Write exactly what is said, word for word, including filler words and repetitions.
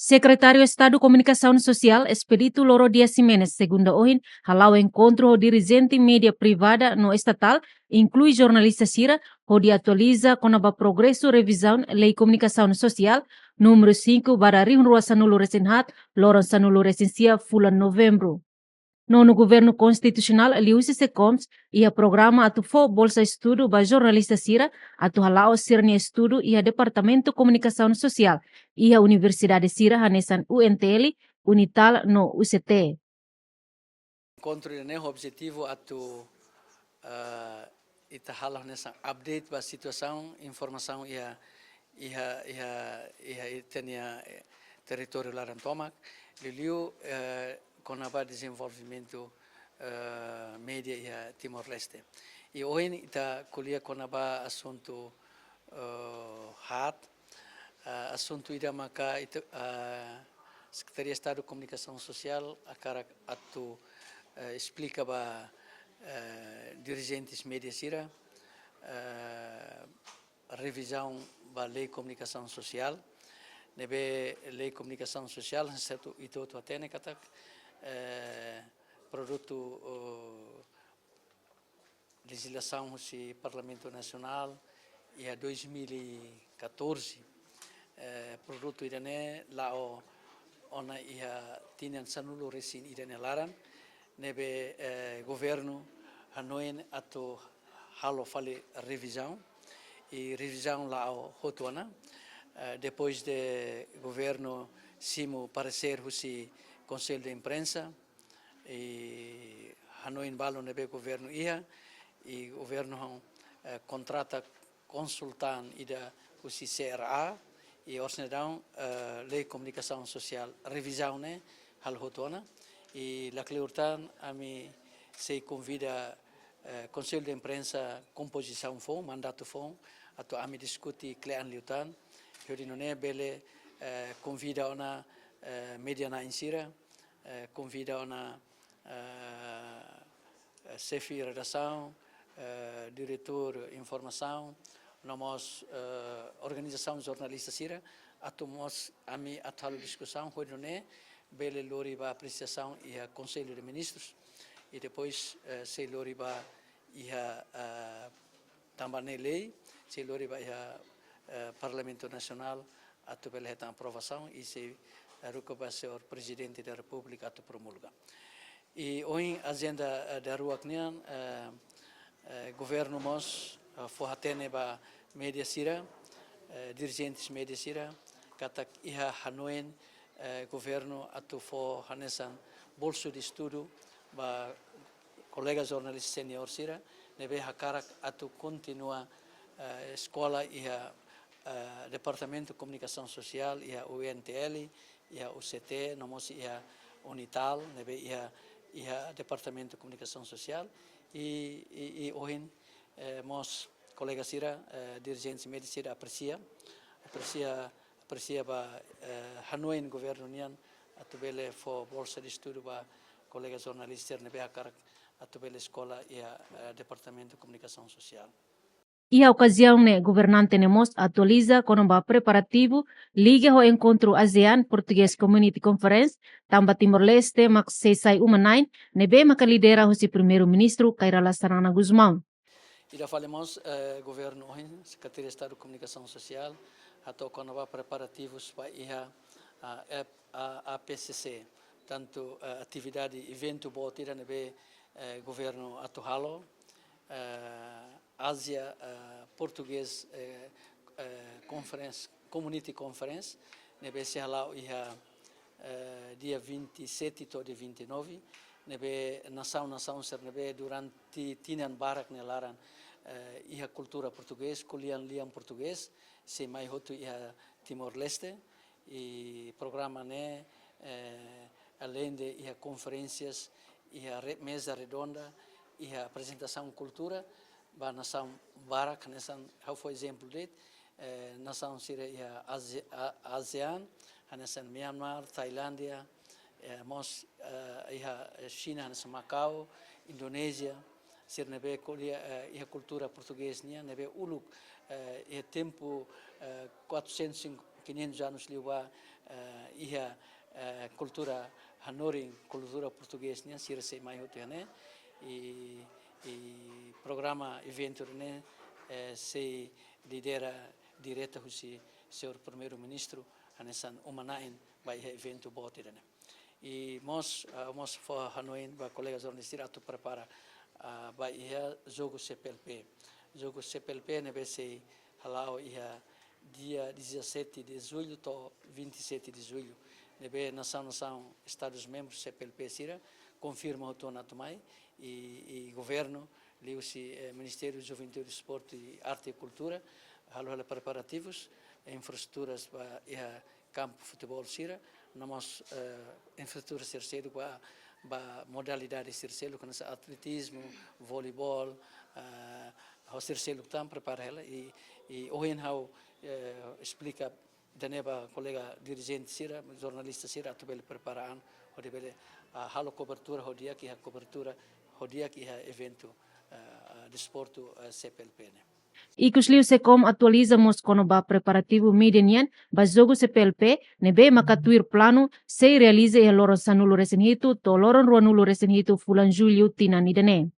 Sekretáriu Estadu Komunikasaun Sosiál, Expedito Loro Dias Ximenes, segunda ohin, hala'o enkontru ho dirijente média privada no estatál, inklui jornalista sira, hodi atualiza kona-ba progresu revizaun Lei Komunikasaun Sosiál númeru cinco barra rihun rua sanulu resin haat, loron sanulu resin sia fulan Novembru. Nonu Governu Konstitusionál liuhusi SEKOMS iha programa atu fó bolsa estudu ba jornalista sira atu hala'o sira-nia estudu iha Departamentu Komunikasaun Sosiál iha universidade sira hanesan U N T L, UNITAL no U C T. Enkontru ne'e objetivu atu, eh, ita halo hanesan update ba situasaun, informasaun iha, iha, iha, iha ita-nia, eh, territóriu laran tomak, liuliu, eh, kona-ba dezenvolvimentu, eh, média iha Timor-Leste. I ohin ita ko'alia kona-ba asuntu, eh, haat, eh, asuntu ida maka ita, eh, Sekretaria Estadu Komunikasaun Sosiál hakarak atu, eh, esplika ba, eh, dirijentes média sira, eh, revizaun ba Lei Komunikasaun Sosiál, ne'ebé Lei Komunikasaun Sosiál, hanesan ita hotu hatene katak, eh, produtu, eh, lejizlasaun husi Parlamentu Nasionál iha dois mil e catorze, eh, produtu ida-ne'e la'o ona iha tinan sanulu resin ida nia laran, ne'ebé, eh, governu hanoin atu halo fali revizaun, i revizaun la'o hotu ona, eh, depois de governu simu paresér husi Konsellu de Imprensa, i hanoin balu ne'ebé governu iha, i governu han, eh, kontrata konsultan ida husi C R A, i orsida daudaun, eh, Lei Komunikasaun Sosiál revizaun ne'e halo hotu ona, i lakleur tan ami sei konvida, eh, Konsellu de Imprensa kompozisaun foun, mandatu foun, atu ami diskute kle'an liután, hodi nune'e bele, eh, konvida ona, eh, média na'in sira, eh, konvida ona, eh, eh, xefe redasaun, eh, diretór informasaun, no mós, eh, organizasaun jornalista sira, atu mós ami atu halo diskusaun, hodi nune'e bele lori ba apresiasaun iha Konsellu de Ministrus, i depois, eh, sei lori ba iha, eh, tanba ne'e lei, sei lori ba iha, eh, Parlamentu Nasionál atu bele hetan aprovasaun i sei, eh, haruka ba señór Prezidente da Repúblika atu promulga. I ohin ajenda, eh, daruak nian, eh, eh, governu mós, eh, fó hatene ba média sira, eh, dirijentes média sira, katak iha hanoin, eh, governu atu fó hanesan bolsu de estudu ba kolega jornalista seniór sira, ne'ebé hakarak atu kontinua, eh, eskola iha, eh, Departamentu Komunikasaun Sosiál, iha U N T L, iha U C T, no mós iha UNITAL, ne'ebé iha, iha Departamentu Komunikasaun Sosiál, i, i, i ohin, eh, mós kolega sira, eh, dirijentes média sira apresia, apresia, apresia ba, eh, hanoin governu nian atu bele fó bolsa de estudu ba kolega jornalista sira ne'ebé hakarak atu bele eskola iha, eh, Departamentu Komunikasaun Sosiál. Iha okaziaun ne'e governante ne'e mós atualiza kona-ba preparativu liga ho enkontru ASEAN Portuguese Community Conference, tanba Timor-Leste mak sei sai uma-na'in, ne'ebé maka lidera husi Primeiru-Ministru Kay Rala Xanana Gusmão. Ida fali mós, eh, governu ohin, Sekretaria Estadu Komunikasaun Sosiál, hato'o kona-ba preparativus ba iha, ah, ep-, ah, A P C C, tantu, eh, atividade eventu boot ida ne'ebé, eh, governu atu halo, eh, Asia, eh, Portuguese, eh, eh, Conference, Community Conference, ne'ebé sei hala'o iha, eh, dia vinte e sete to'o dia vinte e nove, ne'ebé nasaun-nasaun sira ne'ebé durante tinan barak nia laran, eh, iha kultura portugés, ko'alia lian portugés, sei mai hotu iha Timor-Leste, i programa ne'e, eh, além de iha konferénsias, iha re-, meza redonda, iha aprezentasaun kultura, ba nasaun barak, hanesan ha'u fó ezemplu de'it, eh, nasaun sira iha Azi-, A-, ASEAN, hanesan Myanmar, Tailándia, eh, mós, eh, iha Xina, hanesan Makau, Indonézia, sira ne'ebé ko'alia, eh, iha kultura portugés nian, ne'ebé uluk, eh, iha tempu, eh, quatrocentos e cinquenta, Quinhentos anos liu ba, eh, iha, eh, kultura hanorin, kultura portugés nian, sira sei mai hotu iha ne'e. I, i programa eventu ne'e, eh, sei lidera direta husi señór Primeiru-Ministru, hanesan uma-na'in ba iha eventu boot ida-ne'e. I mós, ah, mós fó hanoin ba kolega jornalista sira atu prepara, ah, ba iha jogu C P L P. Jogu C P L P ne'ebé sei hala'o iha dia dezassete de julho to'o vinte e sete de julho. Ne'ebé nasaun-nasaun, Estadus membrus C P L P sira konfirma hotu ona atu mai, i, i governu liuhusi, eh, Ministériu Juventude, Desportu, Arte i Kultura halo hela preparativus, infraestruturas ba iha kampu futeból sira, no mós, eh, infraestrutura sira seluk ba, ba modalidade sira seluk, hanesan atletizmu, voleibol, eh, ho sira seluk tan prepara hela, i, i ohin ha'u, eh, esplika ida-ne'e ba kolega dirijente sira, jornalista sira atu bele prepara an, hodi bele, ah, halo kobertura ho di'ak iha, kobertura ho di'ak iha eventu, ah, ah, desportu, ah, C P L P ne'e. Ikusliu SECOM atualiza mós kona-ba preparativu mídia nian ba jogu C P L P, ne'ebé maka tuir planu sei realiza iha loron sanulu-resin-hitu to'o loron ruanulu-resin-hitu fulan Jullu tinan ida-ne'e.